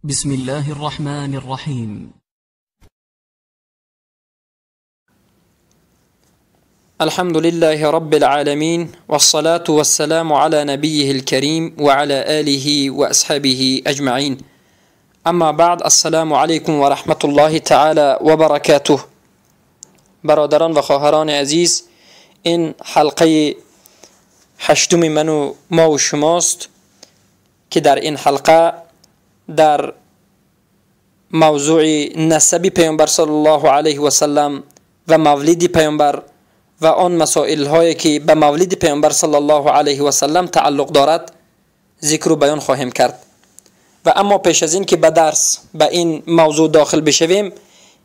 بسم الله الرحمن الرحیم. الحمد لله رب العالمين، والصلاة والسلام على نبيه الكريم وعلى آله وأصحابه أجمعين. اما بعد، السلام علیکم و رحمت الله تعالی و برکاته. برادران و خواهران عزیز، این حلقه هشتم من و ما و شماست که در این حلقه در موضوع نسب پیامبر صلی الله علیه و سلم و مولد پیامبر و آن مسائل هایی که به مولد پیامبر صلی الله علیه و سلم تعلق دارد ذکر و بیان خواهیم کرد. و اما پیش از این که به درس به این موضوع داخل بشویم،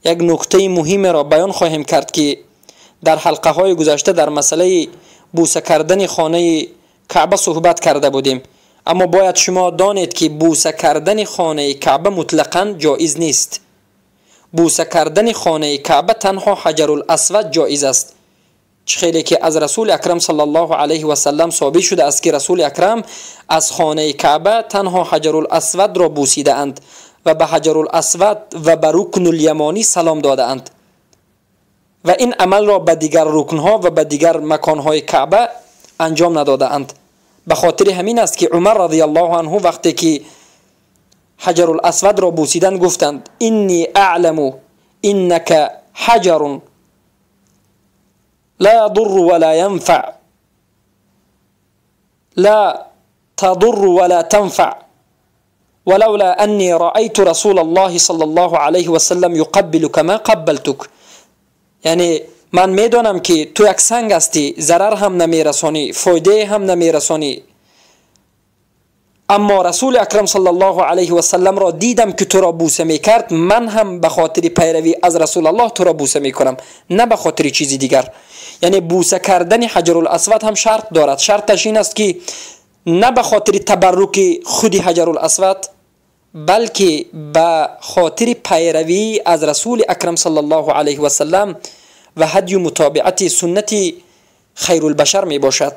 یک نکته مهم را بیان خواهیم کرد که در حلقه های گذشته در مسئله بوسه کردن خانه کعبه صحبت کرده بودیم. اما باید شما دانید که بوسه کردن خانه کعبه مطلقاً جایز نیست. بوسه کردن خانه کعبه تنها حجر الاسود جایز است. خیلی که از رسول اکرم صلی الله علیه و سلم ثابت شده است که رسول اکرم از خانه کعبه تنها حجر الاسود را بوسیده اند و به حجر الاسود و به رکن الیمانی سلام داده اند و این عمل را به دیگر رکنها و به دیگر مکانهای کعبه انجام نداده اند. به خاطر همین است که عمر رضی الله عنه وقتی که حجر الاسود را بوسیدند گفتند انی اعلم انک حجر لا يضر ولا ينفع، لا تضر ولا تنفع، ولولا أني رأيت رسول الله صلى الله عليه وسلم يقبلك ما قبلتك. یعنی من میدانم که تو یک سنگ هستی، ضرر هم نمیرسانی، فایده هم نمیرسانی، اما رسول اکرم صلی الله علیه و سلم را دیدم که تو را بوسه میکرد، من هم به خاطر پیروی از رسول الله تو را بوسه میکنم، نه به خاطر چیزی دیگر. یعنی بوسه کردن حجر الاسود هم شرط دارد. شرطش این است که نه به خاطر تبرک خود حجر الاسود، بلکه به خاطر پیروی از رسول اکرم صلی الله علیه و سلم و هدی و متابعت سنت خیر البشر می باشد.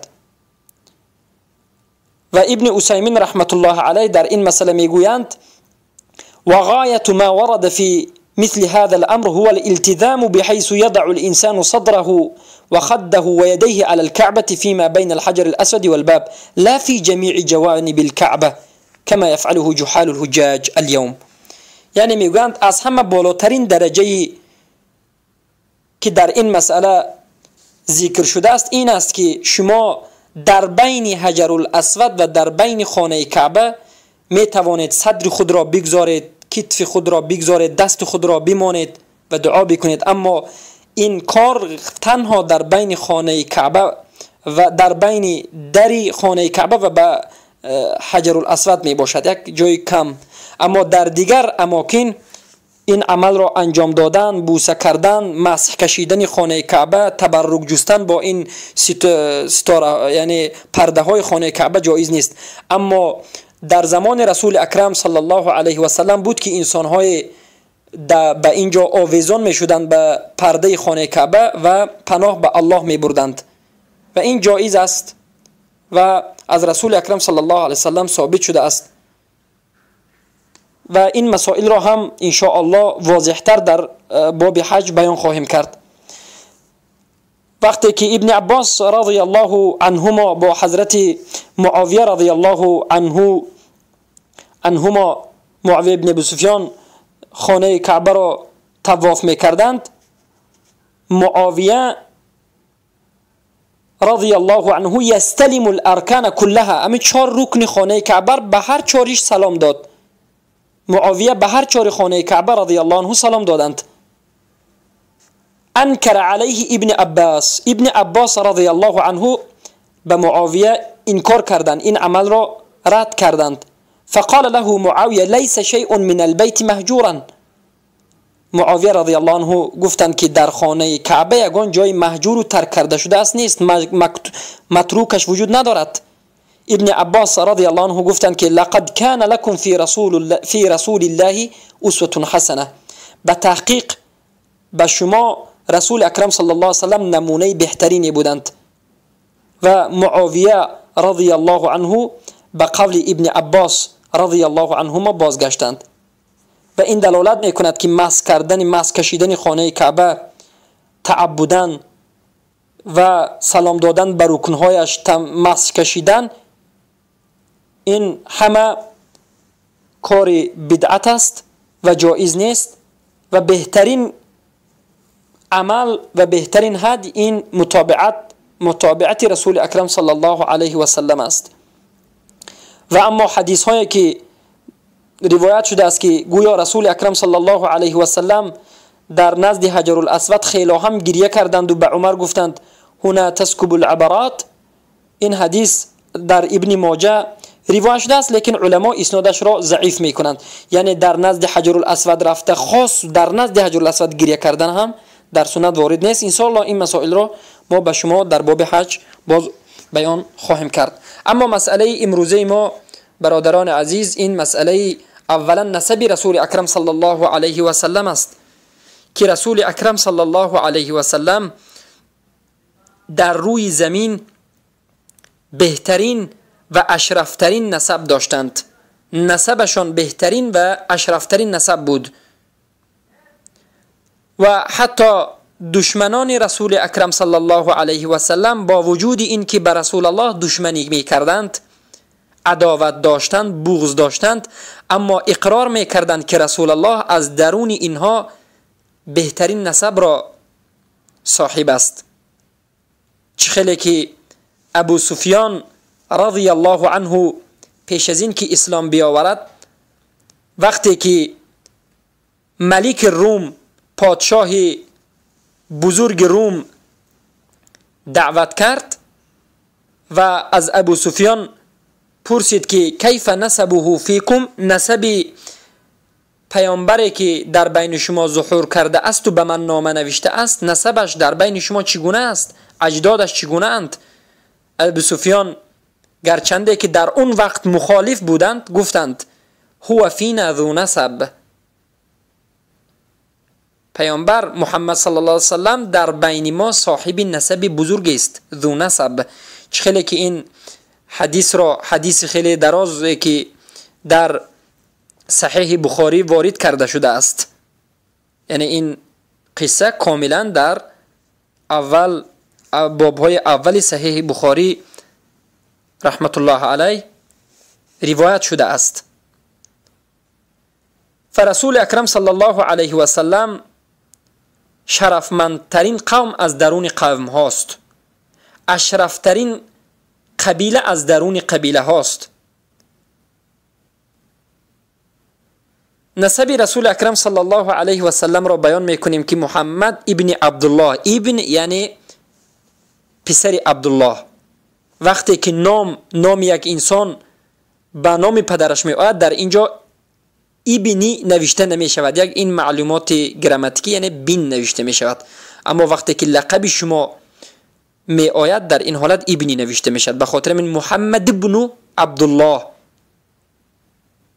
و ابن عثیمین رحمت الله علیه در این مسئله میگویند و غایت ما ورد في مثل هذا الأمر هو الالتزام بحيث يضع الإنسان صدره وخده ويديه على الكعبة فيما بين الحجر الأسود والباب، لا في جميع جوانب الكعبة كما يفعله جحال الحجاج اليوم. یعنی میگویند از همه بالاترین درجه که در این مسئله ذکر شده است این است که شما در بین حجر الاسود و در بین خانه کعبه می توانید صدر خود را بگذارید، کتف خود را بگذارید، دست خود را بمانید و دعا بکنید، اما این کار تنها در بین خانه کعبه و در بین دری خانه کعبه و به حجر الاسود می باشد، یک جای کم. اما در دیگر اماکن این عمل را انجام دادن، بوسه کردن، مسح کشیدن خانه کعبه، تبرک جستن با این ستاره یعنی پرده های خانه کعبه جایز نیست. اما در زمان رسول اکرم صلی الله علیه و سلم بود که انسان های به اینجا آویزان می شدند به پرده خانه کعبه و پناه به الله می بردند و این جایز است و از رسول اکرم صلی الله علیه و سلم ثابت شده است. و این مسائل را هم ان شاء الله واضحتر در باب حج بیان خواهیم کرد. وقتی که ابن عباس رضی الله عنهما با حضرت معاویه رضی الله عنهما، معاویه ابن ابی سفیان، خانه کعبه را طواف میکردند، معاویه رضی الله عنه یستلم الارکان كلها، امی چهار رکن خانه کعبه به هر چهارش سلام داد. معاویه به هر چهار خانه کعبه رضی الله عنه سلام دادند. انکر علیه ابن عباس، ابن عباس رضی الله عنه به معاویه انکار کردند، این عمل را رد کردند. فقال له معاویه لیس شیء من البیت مهجورا. معاویه رضی الله عنه گفتند که در خانه کعبه یگان جای مهجور و ترک کرده شده است نیست، متروکش وجود ندارد. ابن عباس رضی الله عنه گفتند که لقد کان لكم فی رسول الله اسوة حسنه، به تحقیق به شما رسول اکرم صلی الله علیه وسلم نمونه بهترینی بودند. و معاویه رضی الله عنه به قول ابن عباس رضی الله عنهما بازگشتند. و این دلالت میکند که مسح کردن، مسح کشیدن خانه کعبه تعبدن و سلام دادن بر رکنهایش، مسح کشیدن، این همه کار بدعت است و جایز نیست و بهترین عمل و بهترین حد این متابعت رسول اکرم صلی الله علیه و سلم است. و اما حدیث هایی که روایت شده است که گویا رسول اکرم صلی الله علیه و سلم در نزد حجر الاسود خیلی هم گریه کردند و به عمر گفتند هنا تسکب العبرات، این حدیث در ابن ماجه روایت شده است، لیکن علما اسنادش را ضعیف میکنند. یعنی در نزد حجر الاسود رفته خاص در نزد حجر الاسود گریه کردن هم در سنت وارد نیست. ان شاء الله این مسائل را ما به شما در باب حج باز بیان خواهیم کرد. اما مسئله امروزه ما برادران عزیز، این مسئله اولا نسب رسول اکرم صلی الله علیه و سلم است که رسول اکرم صلی الله علیه و سلم در روی زمین بهترین و اشرفترین نسب داشتند. نسبشان بهترین و اشرفترین نسب بود و حتی دشمنان رسول اکرم صلی الله علیه و سلم با وجود این که به رسول الله دشمنی می کردند، عداوت داشتند، بغض داشتند، اما اقرار می کردند که رسول الله از درون اینها بهترین نسب را صاحب است. چه خیلی که ابو سفیان رضی الله عنه پیش از این که اسلام بیاورد، وقتی که ملک روم، پادشاه بزرگ روم دعوت کرد و از ابو سفیان پرسید که کیف نسبه فیکم، نسب پیامبری که در بین شما ظهور کرده است و به من نامه نوشته است، نسبش در بین شما چگونه است، اجدادش چگونه اند؟ ابو سفیان گرچنده که در اون وقت مخالف بودند گفتند هو فینا ذو نسب، پیامبر محمد صلی الله علیه وسلم در بین ما صاحب نسب بزرگ است، ذو نسب. چه خیلی که این حدیث را، حدیث خیلی دراز که در صحیح بخاری وارد کرده شده است، یعنی این قصه کاملا در اول بابهای اول صحیح بخاری رحمت الله علیه روایت شده است. فرسول اکرم صلی الله علیه و سلم شرفمندترین قوم از درون قوم هاست، اشرفترین قبیله از درون قبیله هاست. نسب رسول اکرم صلی الله علیه و سلم را بیان میکنیم که محمد ابن عبدالله، ابن یعنی پسر عبدالله. وقتی که نام یک انسان به نام پدرش می آید، در اینجا ابنی نوشته نمی شود، یک این معلومات گراماتیکی یعنی بین نوشته می شود. اما وقتی که لقب شما می آید در این حالت ابنی نوشته می شود. به خاطر من محمد ابن عبدالله،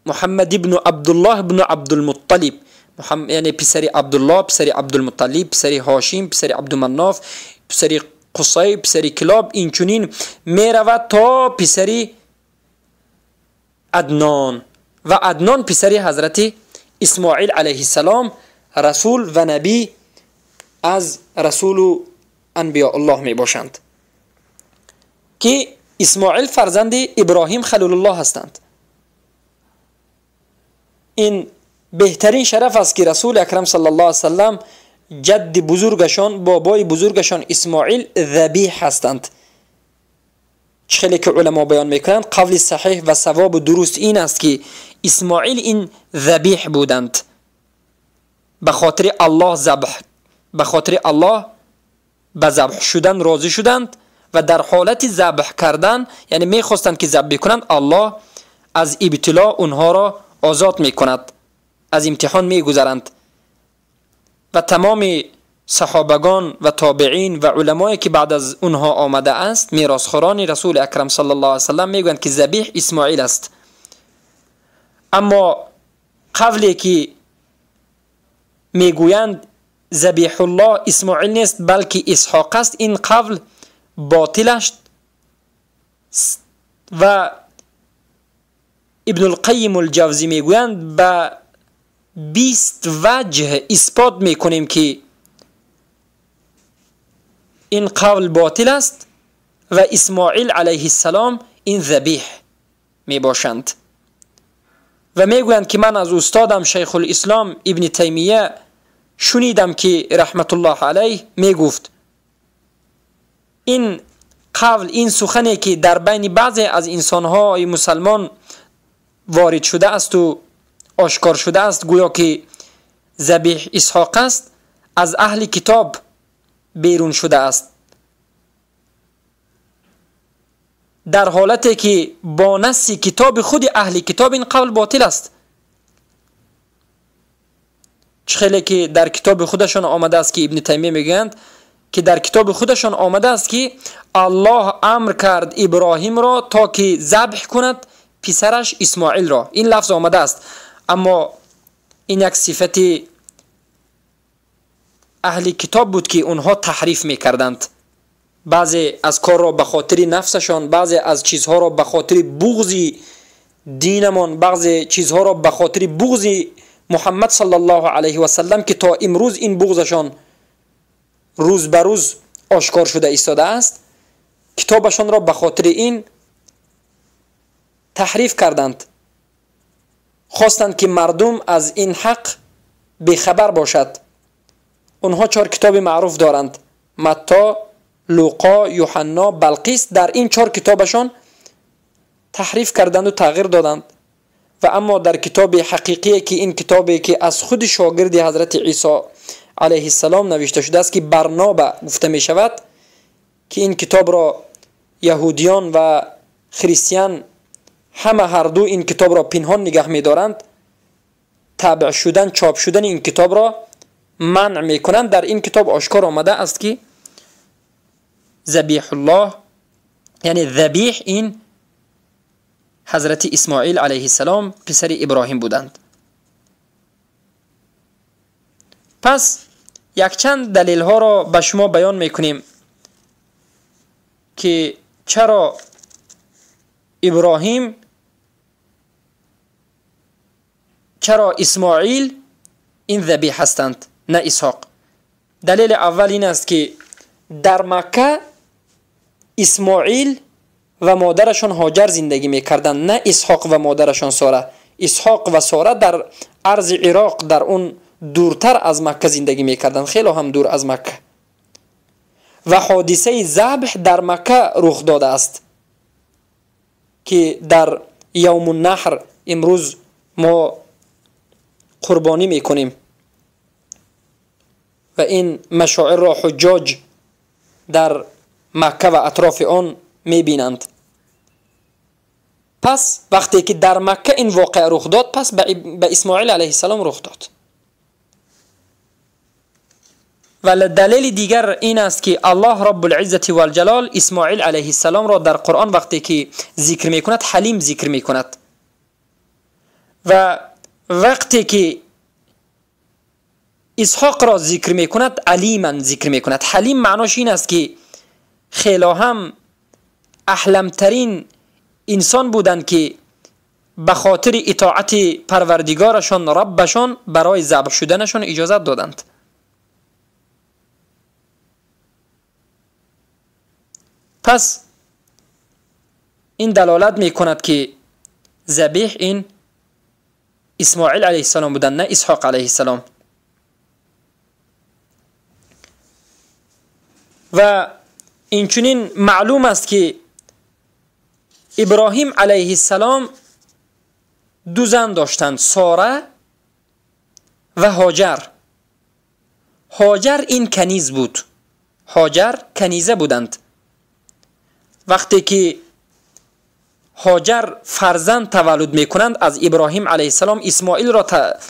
محمد ابن عبدالله ابن عبدالمطلب، یعنی پسر عبدالله، پسر عبدالمطلب، پسر هاشم، پسر عبدالمناف، پسر قصی، پسر کلاب، این چنین می رود تا پسر عدنان و عدنان پسر حضرت اسماعیل علیه السلام، رسول و نبی از رسول و انبیاء الله می باشند که اسماعیل فرزند ابراهیم خلیل الله هستند. این بهترین شرف است که رسول اکرم صلی الله علیه وسلم جد بزرگشان، بابای بزرگشان اسماعیل ذبیح هستند. خیلی که علما بیان میکنند قول صحیح و صواب و درست این است که اسماعیل این ذبیح بودند، به خاطر الله ذبح، به خاطر الله به ذبح شدن راضی شدند و در حالت ذبح کردن، یعنی میخواستند که ذبح کنند، الله از ابتلا اونها را آزاد میکند، از امتحان میگذرند. و تمام صحابگان و تابعین و علمایی که بعد از اونها آمده است، میراثخواران رسول اکرم صلی الله علیه وسلم، میگویند که ذبیح اسماعیل است. اما قولی که میگویند ذبیح الله اسماعیل نیست بلکه اسحاق است، این قول باطل است و ابن القیم الجوزی میگویند به 20 وجه اثبات میکنیم که این قول باطل است و اسماعیل علیه السلام این ذبیح می باشند. و میگویند که من از استادم شیخ الاسلام ابن تیمیه شنیدم که رحمت الله علیه میگفت این قول، این سخنی که در بین بعضی از انسانهای مسلمان وارد شده است و آشکار شده است، گویا که ذبیح اسحاق است، از اهل کتاب بیرون شده است، در حالتی که با نص کتاب خود اهل کتاب این قول باطل است. چه که در کتاب خودشان آمده است که ابن تیمیه میگویند که در کتاب خودشان آمده است که الله امر کرد ابراهیم را تا که ذبح کند پسرش اسماعیل را، این لفظ آمده است. اما این یک صفت اهل کتاب بود که اونها تحریف میکردند، بعضی از کار را به خاطر نفسشان، بعضی از چیزها را به خاطر بغض دینمان، بعضی چیزها را به خاطر بغض محمد صلی الله علیه و سلم که تا امروز این بغضشان روز به روز آشکار شده ایستاده است، کتابشان را به خاطر این تحریف کردند، خواستند که مردم از این حق بیخبر باشد. اونها 4 کتاب معروف دارند، متی، لوقا، یوحنا، بلقیس. در این 4 کتابشان تحریف کردند و تغییر دادند. و اما در کتاب حقیقی که این کتابی که از خود شاگرد حضرت عیسی علیه السلام نوشته شده است که برنابا گفته می شود، که این کتاب را یهودیان و خریستیان همه هر دو این کتاب را پنهان نگه می دارند، تبع شدن، چاپ شدن این کتاب را منع می کنند. در این کتاب آشکار آمده است که ذبیح الله، یعنی ذبیح، این حضرت اسماعیل علیه السلام پسر ابراهیم بودند. پس یکچند دلیل ها را به شما بیان میکنیم که چرا ابراهیم، چرا اسماعیل این ذبیح هستند نه اسحاق. دلیل اول این است که در مکه اسماعیل و مادرشان هاجر زندگی میکردند، نه اسحاق و مادرشان ساره. اسحاق و ساره در ارض عراق، در اون دورتر از مکه زندگی میکردند، خیلی هم دور از مکه. و حادثه ذبح در مکه رخ داده است که در یوم النحر امروز ما قربانی میکنیم و این مشاعر را حجاج در مکه و اطراف آن میبینند. پس وقتی که در مکه این واقع رخ داد، پس به اسماعیل علیه السلام رخ داد. و دلیل دیگر این است که الله رب العزة والجلال اسماعیل علیه السلام را در قرآن وقتی که ذکر میکند حلیم ذکر میکند، و وقتی که اسحاق را ذکر میکند علیما ذکر میکند. حلیم معناش این است که خیلی هم احلمترین انسان بودند که به خاطر اطاعت پروردگارشان ربشان برای ذبح شدنشان اجازت دادند. پس این دلالت میکند که ذبیح این اسماعیل علیه السلام بودند نه اسحاق علیه السلام. و اینچنین معلوم است که ابراهیم علیه السلام دو زن داشتند، ساره و هاجر. هاجر این کنیز بود، هاجر کنیزه بودند. وقتی که هاجر فرزند تولد میکنند از ابراهیم علیه السلام، اسماعیل را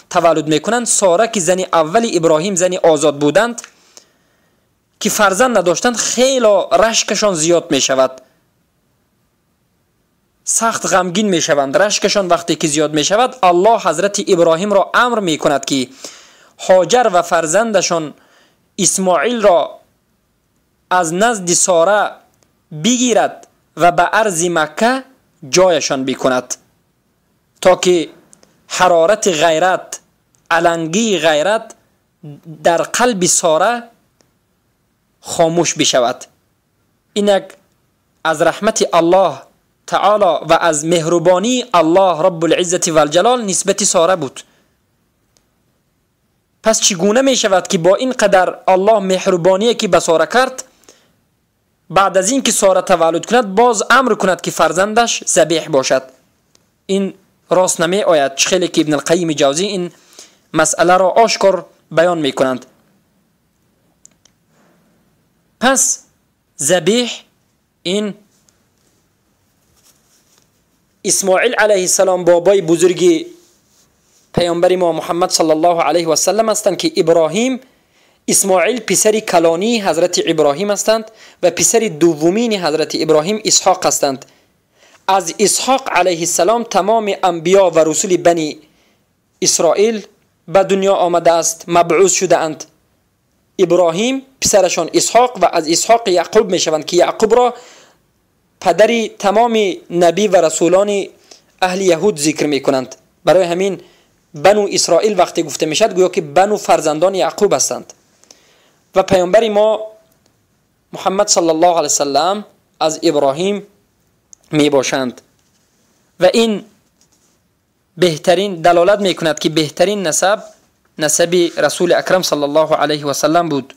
تولد میکنند، ساره که زن اول ابراهیم، زن آزاد بودند که فرزند نداشتند، خیلی رشکشان زیاد میشود، سخت غمگین میشوند. رشکشان وقتی که زیاد میشود، الله حضرت ابراهیم را امر میکند که هاجر و فرزندشان اسماعیل را از نزد ساره بگیرد و به ارض مکه جایشان بکند تا که حرارت غیرت علنگی غیرت در قلب ساره خاموش بشود. اینک از رحمت الله تعالی و از مهربانی الله رب العزت و الجلال نسبت ساره بود. پس چگونه می شود که با این قدر الله مهربانی که به ساره کرد، بعد از اینکه ساره تولد کند باز امر کند که فرزندش ذبیح باشد؟ این راست نمی آید. خیلی که ابن القیم جوزی این مسئله را آشکار بیان می کنند. پس ذبیح این اسماعیل علیه السلام بابای بزرگی پیامبر ما محمد صلی الله علیه و سلم هستند که ابراهیم، اسماعیل پسر کلانی حضرت ابراهیم هستند و پسر دومین حضرت ابراهیم اسحاق هستند. از اسحاق علیه السلام تمام انبیا و رسول بنی اسرائیل به دنیا آمده است، مبعوث شده اند. ابراهیم پسرشان اسحاق و از اسحاق یعقوب می شوند که یعقوب را پدر تمام نبی و رسولان اهل یهود ذکر می کنند. برای همین بنو اسرائیل وقتی گفته می شد گویا که بنو فرزندان یعقوب هستند. و پیامبر ما محمد صلی الله علیه وسلم از ابراهیم می باشند و این بهترین دلالت می کند که بهترین نسب نسب رسول اکرم صلی الله علیه و سلم بود.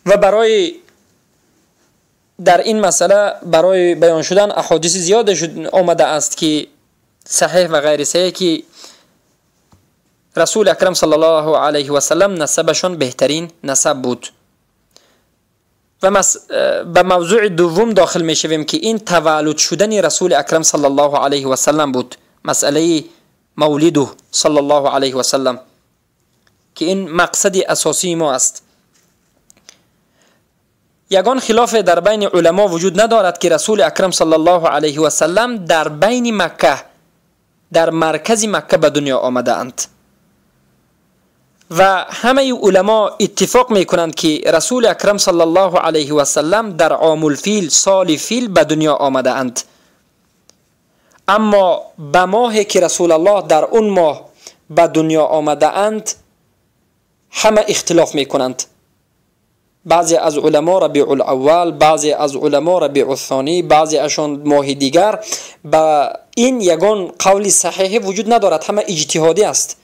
و برای در این مسئله برای بیان شدن احادیث زیاد آمده است که صحیح و غیر صحیح که رسول اکرم صلی الله علیه و سلم نسبشان بهترین نسب بود. و به موضوع دوم داخل می شویم که این تولد شدن رسول اکرم صلی الله علیه و سلم بود، مسئله مولده صلی الله علیه و سلم که این مقصد اساسی ما است. یگان خلاف در بین علما وجود ندارد که رسول اکرم صلی الله علیه و سلم در بین مکه، در مرکز مکه به دنیا آمده اند و همه علما اتفاق می کنند که رسول اکرم صلی الله علیه و سلم در عام الفیل، سال فیل به دنیا آمده اند. اما به ماهی که رسول الله در اون ماه به دنیا آمده اند همه اختلاف می کنند. بعضی از علما ربیع الاول، بعضی از علما ربیع الثانی، بعضی اشان ماه دیگر. به این یگان قول صحیح وجود ندارد، همه اجتهادی است.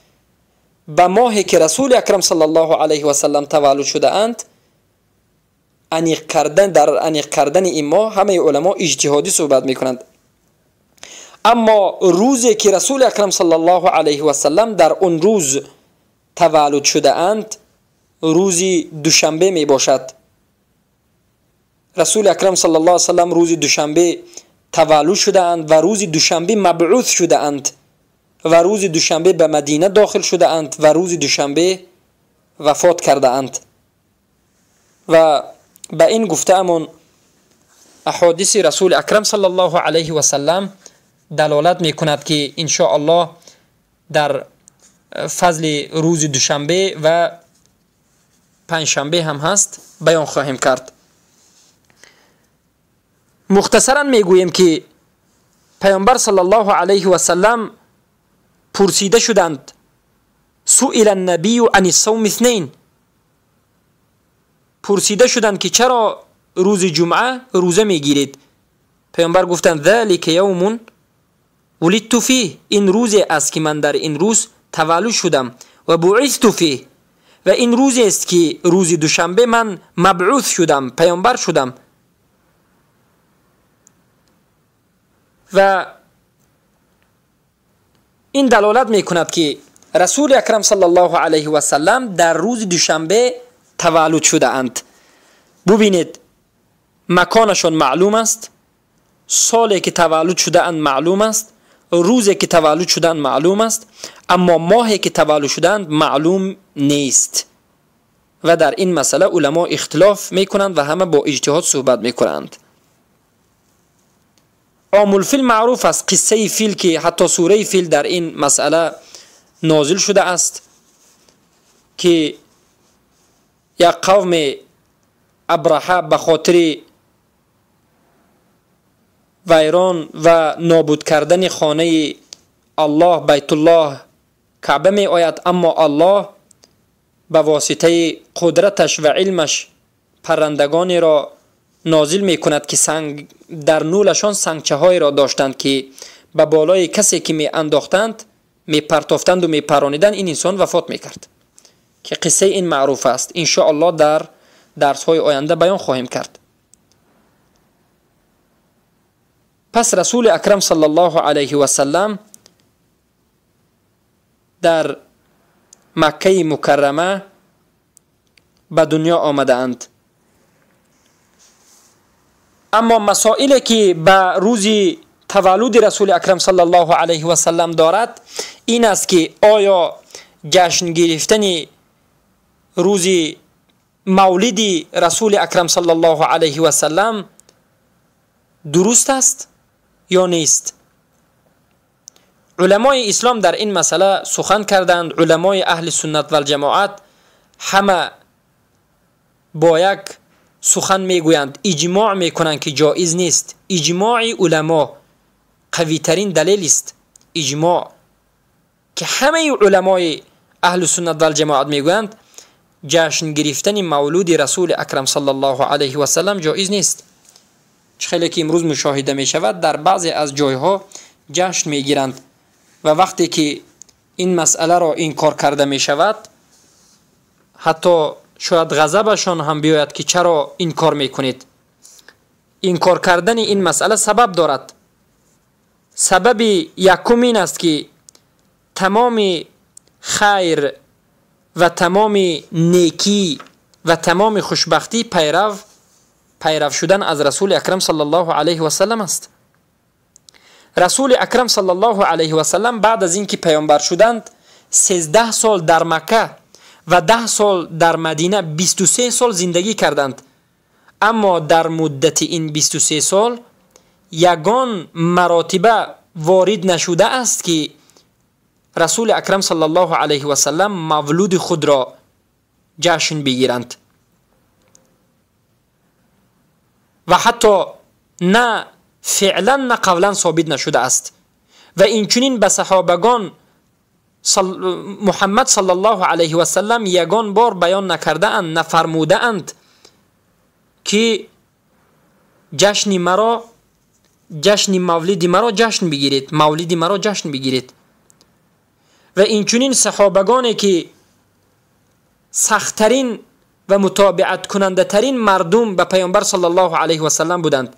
به ماهی که رسول اکرم صلی الله علیه و سلم تولد شده اند انیق کردن، در انیق کردن این ماه همه علما اجتهادی صحبت میکنند. اما روزی که رسول اکرم صلی الله علیه و سلم در اون روز تولد شده اند روزی دوشنبه می باشد. رسول اکرم صلی الله علیه و سلم روز دوشنبه تولد شده اند و روز دوشنبه مبعوث شده اند و روز دوشنبه به مدینه داخل شده اند و روز دوشنبه وفات کرده اند. و به این گفته امون احادیث رسول اکرم صلی الله علیه و سلم دلالت می کند که ان شاء الله در فضل روز دوشنبه و پنجشنبه هم هست بیان خواهیم کرد. مختصرا میگوییم که پیامبر صلی الله علیه و سلم پرسیده شدند، سئل النبی عن الصوم اثنین، پرسیده شدند که چرا روز جمعه روزه میگیرید؟ پیامبر گفتند ذلک یوم ولدت فیه، این روز است که من در این روز تولد شدم، و بعثت فیه، و این روز است که روز دوشنبه من مبعوث شدم، پیامبر شدم. و این دلالت میکند که رسول اکرم صلی الله علیه و سلم در روز دوشنبه تولد شده اند. ببینید مکانشان معلوم است، سالی که تولد شده اند معلوم است، روزی که تولد شدند معلوم است، اما ماهی که تولد شدند معلوم نیست. و در این مسئله علما اختلاف میکنند و همه با اجتهاد صحبت میکنند. عام الفیل معروف است، قصه فیل که حتی سوره فیل در این مسئله نازل شده است که یک قوم ابرهه به خاطر ویران و نابود کردن خانه الله بیت الله Каъба меояд, аммо Аллоҳ ба воситаи қудраташ ва илмаш паррандагонеро нозил мекунад, ки санг дар нӯлашон сангчаҳоеро доштанд, ки ба болои касе ки меандохтанд, мепартофтанду мепарониданд, ин инсон вафот мекард, ки қиссаи ин маъруф аст. Иншоаллоҳ дар дарсҳои оянда баён хоҳем кард. Пас Расули Акрам саллаллоҳу алайҳи васаллам дар Маккаи Мукаррама ба дунё омадаанд. Аммо масоиле ки ба рӯзи таваллуди Расули Акрам саллаллоҳу алайҳи васаллам дорад, ин аст ки оё ҷашн гирифтани рӯзи мавлиди Расули Акрам саллаллоҳу алайҳи васаллам дуруст аст ё нест? Уламои ислом дар ин масъала сухан карданд. Уламои аҳли суннат валҷамоат ҳама бо як сухан мегӯянд, иҷмоъ мекунанд, ки ҷоиз нест. Иҷмои уламо қавитарин далел аст. Иҷмоъ ки ҳамаи уламои аҳлу суннат валҷамоат мегӯянд, ҷашн гирифтани мавлуди Расули Акрам саллаллоҳу алайҳи васаллам ҷоиз нест. Чӣ хеле ки имрӯз мушоҳида мешавад, дар баъзе аз ҷойҳо ҷашн мегиранд ва вақте ки ин масъаларо инкор карда мешавад, ҳатто шояд ғазабашон ҳам биёяд, ки чаро инкор мекунед. Инкор кардани ин масъала сабаб дорад. Сабаби якум ин аст, ки тамоми хайр ва тамоми некӣ ва тамоми хушбахтӣ пайрав шудан аз Расули Акрам саллаллоҳу алайҳи васаллам аст. Расули Акрам саллаллоҳу алайҳи васаллам баъд аз ин ки паёмбар шуданд, 13 сол дар Макка ва 10 сол дар Мадина, 23 сол зиндагӣ карданд. Аммо дар муддати ин 23 сол ягон маротиба ворид нашуда аст, ки Расули Акрам саллаллоҳу алайҳи васаллам мавлуди худро ҷашн бигиранд ва ҳатто на феълан на қавлан собит нашуда аст. Ва инчунин ба саҳобагон Муҳаммад саллаллоҳу алайҳи васаллам ягон бор баён накардаанд, нафармудаанд, ки ҷашни маро, ҷашни мавлиди маро ҷашн бигиред, мавлиди маро ҷашн бигиред. Ва инчунин саҳобагоне ки сахттарин ва мутобиаткунандатарин мардум ба паёмбар саллаллоҳу алайҳи васаллам буданд,